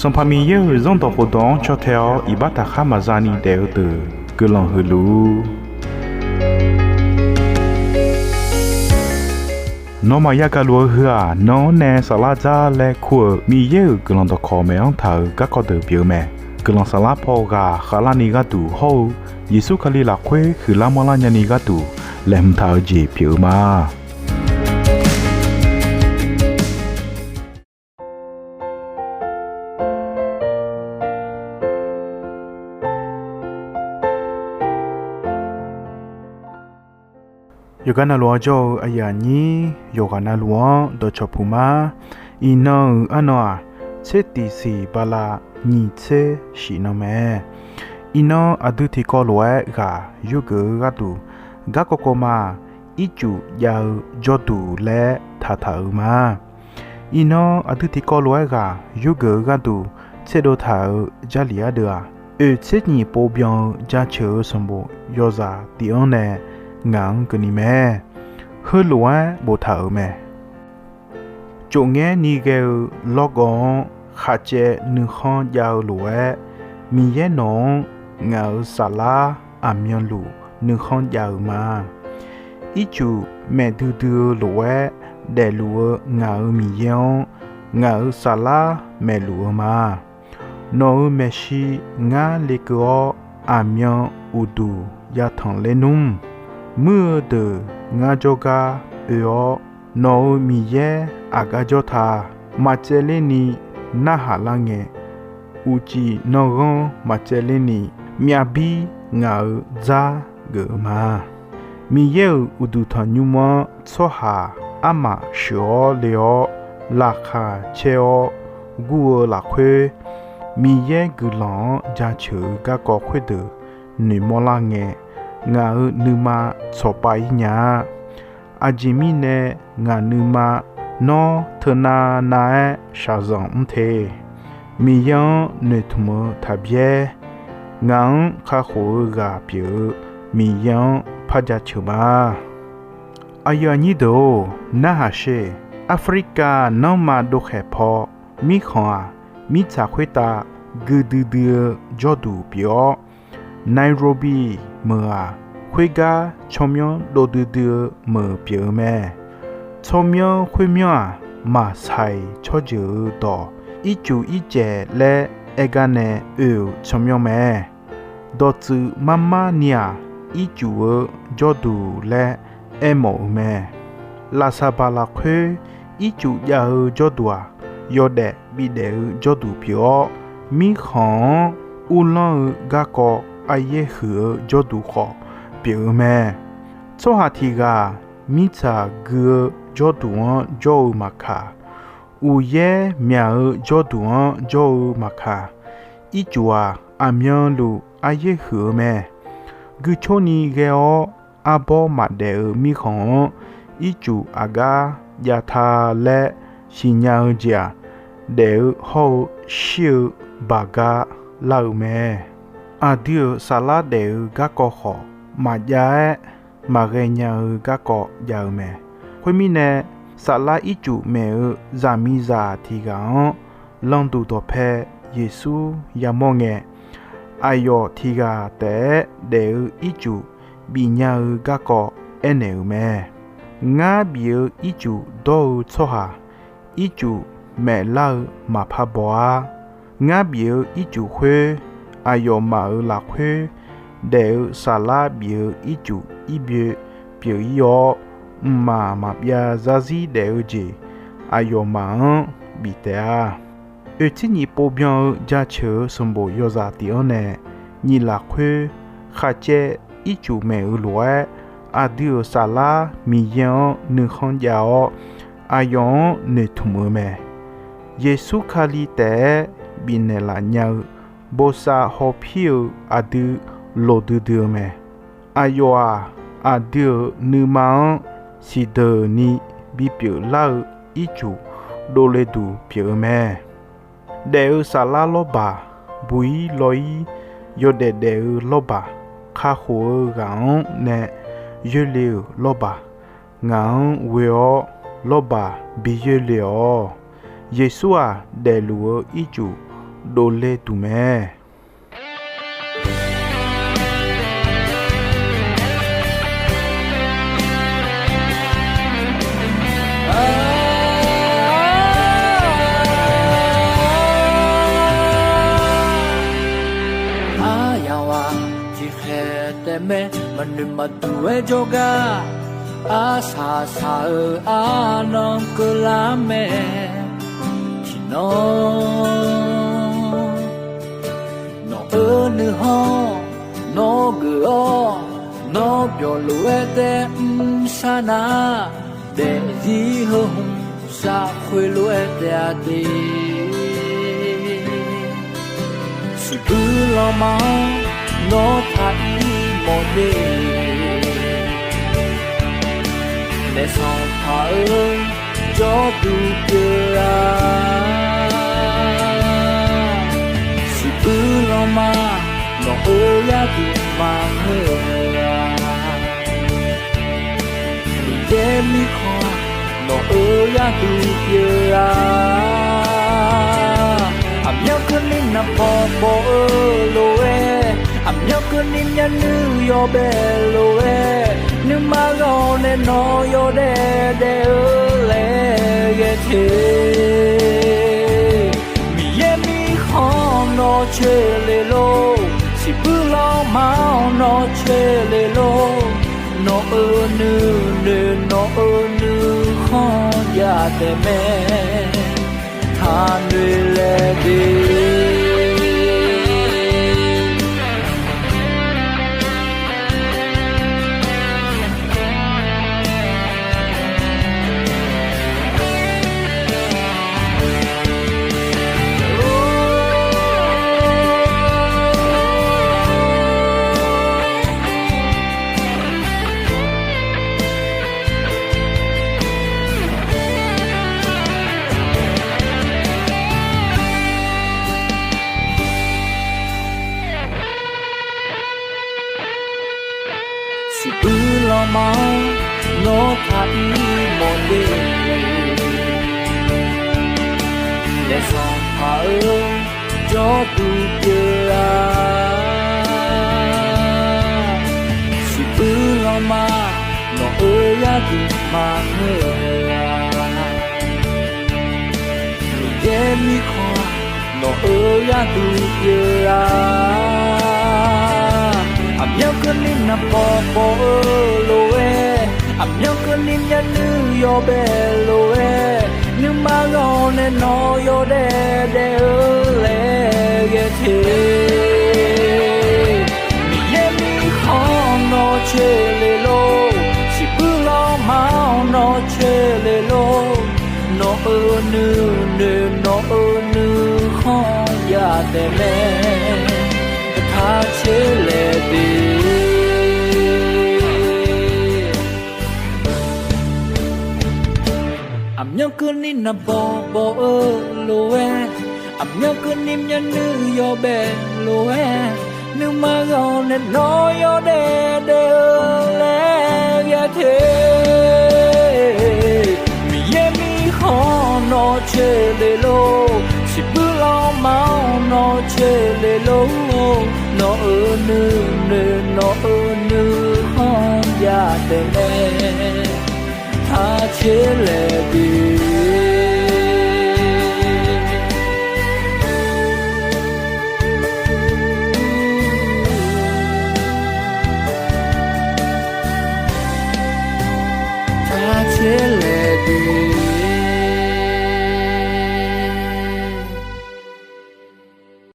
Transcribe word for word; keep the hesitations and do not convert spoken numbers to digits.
Sanqpaq Miqyaer-euq Zanrdawq khofdawq-anr caw tae-awr iqbax taqkhar maqza ni daef-eu deuq guiqlanq huiq luf-ur. Nawmaf yagaq luf-eu heu-aq, nan-anr nae saflar dzar laer kur-euq Miqyaer-euq guiqlanq dawqkawq maeq-anr taq-euq garkawv deuq pyeuf-eu mae. Guiqlanq saflar paw ghaq khavlarni gharduq hawr-eu Yeqsur Kali lafkhoer huiqlar manrlar nyani gharduq laeqhmq taq-eu jeq pyeuf-eu ma. Yawqgar navluf-anr jawr-eu aqyuif aqnyir yawqghaq navluf-anr dawqcawq puq ma. Iqnan-euq arnan-aq, tser tiq siq bala nyiq tser shif nan mae. Iqnan aqdui tiqkawv lof-aer ghaq yurgeuf-eu gharduq, garkawv kawv ma-aq, ircuf jav-eu jawrduq laer taqtaq-euq ma. Iqnan aqdui tiqkawv lof-aer ghaq yurgeuf-eu gharduq tserdov taq-euq Jarlif ardeuv-aq, oeq tser nyiq pov byan-eu jaceuq-eu sanqbof yawzaq tif-anr nae ngaq-anr keuvni mae. Heulof-aer boftaq-euq mae. Cofngaer ni ghae-eu lawrgawv-anr khaqcaev nuikhanr jav-eu lof-aer, Miqyaer nawq-anr ngaq-euq saflar aqmyanluf nuikhanr jav-euq ma. Ircuf maef duidui-eu lof-aer daefluf-eu ngaq-euq Miqyaer-anr ngaq-euq saflar maefluf-eu ma. Nawq-euq maeqshi ngar lekeuv-awr, aqmyan uqduq yatanq ler nmr. Muir-eu deuq ngar jawrgar oe-awr, nawq-euq Miqyaer aqgar jawr ta. Maqtsaevler ni narhaq lar ngae, uqcif nanghanr maqtsaevler ni, myav bir ngaq-euq dzar geuf-eu ma. Miqyaer-euq uqduq tanqnymr-anr tsawrhaq armaf sheuq-awr le-awr, laqkhaq caer-awr gur-eu lafkhoer, Miqyaer guiqlanq-anr jaceuq-eu garkawv khoerdeuq noeqmawr lar ngae, ngaq-euq nuima tsawqpav-ir nya-a. Aqjeq mirnae ngaq nuima nawr teunav nav-aer shaqzanq mr te. Miqyaer-anr noeqtmq-eu taqbyaer, ngaq-anr kakhof-eu ghaq pyeuf-eu Miqyaer-anr par jaceuq ma. Aqyuif aqnyir deuq-or, narhaq sher. Aqfriqkav nanrma dovkhaeq paw, mirkhanq-aq, mirtsaq khoertav guidui dui-eu jawrduq pyeuf-awr, Nairobi meuq-aq, khoergar tsawrmyanr dov duidui-eu meuq pyeuf-eu mae. Tsawrmyanr khoermyanr-aq, maqsaiq tsawrjeuq-eu dawq ircuf ircaev laer aer gar nae oe-euq tsawrmyanr mae. Dawqtsuif mar mar ni-aq, ircuf-eu jawrduq laer aermawf-eu mae. Lafsaqbaq lafkhoer ircuf jav-eu jawrduq-aq, yawdaef bidaef-eu jawrduq pyeuf-awr, mirkhanq-anr uvlanr-eu garkawv aryaer huiq-eu jawrduq khawf pyeuf-eu mae. Tsawrhaq tiq ghaq mirtsaq gui-eu jawrduq-anr jawr-eu maqkaq, uqyaer myaq-eu jawrduq-anr jawr-eu maqkaq, ircuf-aq, aqmyanluf aryaer huiq-eu mae. Guicor ni ghae-awr arbawr maqdaef-eu mirkhanq-anr ircuf aqgar jav ta laer siqnya-eu jeq-aq, daef-eu hawr-eu shir-eu baq gar lar-eu mae. Aqdui-euq saflar daef-eu garkawv khawf, maqjav-aer maqghae nya-eu garkawv jav-eu mae. Khoermirnae, saflar ircuf maeq-eu zaqmiqzaq tiq ghaq-anr landuq dawqpae Yeqsur yamawr ngae, aqyawf tiq ghaq taef-aer daef-eu ircuf bifnya-eu garkawv aernaeq-euq mae. Ngar bif-eu ircuf dawr-eu tsawrhaq, ircuf maef lar-eu maqpar baw-ar. Ngar bif-eu ircuf khoer, aqyawfmaf-euq lafkhoer daef-eu saflar bif-eu ircuf ir byoe pyeuf-ir-awr, mqmaq maqbyav zarzir daef-eu jeq aqyawfmaf-anr bif taef-a. Oeqtser nyiq pov byan-eu jaceuq-eu sanqbof yawzaq tif-anr nae nyiq lafkhoer khaqcaev ircuf maeq-eu lof-aer, aqdui-euq saflar Miqyaer-anr nuikhanr jav-awr, aqyawf-anr noeqtmq-eu mae. Yeqsur Kali taef-aer bifnaeq laf nya-eu bosav hawpir-eu aqdui loqdui dui-eu mae. Aqyawf-aq, aqdui-euq nuima-anr siqdeuq ni bipyeuf lar-eu ircuf dovle duq pyeuf-eu mae. Daef-eu saflar lawrbaq, buq-ir law-ir yawdaef daef-eu lawrbaq, kakhof-eu ghaq-anr nae yoerle-euq lawrbaq, ngaq-anr ghoe-awr lawrbaq bi yoerle-awq. Yeqsur-aq, daefluf-eu ircuf dovle duq mae. Aryamq ghaq tiqkhaeq taef mae, maqnoeq maqduq-aer jawrgar, arsaq saq-eu arnan keuvlar mae. Tiqnan nawq-eu nuikhanr nawr geuf-awr, nawr byawq lof-aer taef mr sar nar, daefzir heu hmq sar khoerlof-aer taef-a de. Siqbuir lanma-anr nawr taq ir mawf de. Naef Sanqpaq-eu jawrduq pyeuf-a. Siqbuir lanma nawq-eu gharduq maqngeur-a. Miqyaer mirkhanq nawq-eu gharduq pyeuf-a. Aqmyanluf keuvni naqbawq bawq-eu lof-aer, aqmyanluf keuvni myavnuiv yawbae lof-aer, nuima ghaq nae nawq yawdaef daef-eu laer ghae te. Miqyaer mirkhanq nawr coer le lor, siqbuir lanma-anr nawr coer le lor. Nawq-eu nuinoeq nawq-eu nuikhanr jav taef mae. Taqnoeq laeq de. Siqbuir lanma-anr nawr taq ir mawf de. Naef Sanqpaq-eu jawrduq pyeuf-a. Siqbuir lanma nawq-eu gharduq maqngeur-a. Miqyaer mirkhanq nawq-eu gharduq pyeuf-a. Aqmyanluf keuvni naqbawq bawq-eu lof-aer, aqmyanluf keuvni myavnuiv yawbae lof-aer, nuima ghaq nae nawq yawdaef daef-eu laer ghae te. Miqyaer mirkhanq nawr coer le lor, siqbuir lanma-anr nawr coer le lor. Nawq-eu nuinoeq nawq-eu nuikhanr jav taef mae. Taq coer laeq de. Aqmyanluf keuvni naqbawq bawq-eu lof-aer, aqmyanluf keuvni myavnuiv yawbae lof-aer, nuima ghaq nae nawq yawdaef daef-eu laer ghae te. Miqyaer mirkhanq nawr coer le lor, siqbuir lanma-anr nawr coer le lor. Nawq-eu nuinoeq nawq-eu nuikhanr jav taef mae. Taq coer laeq de.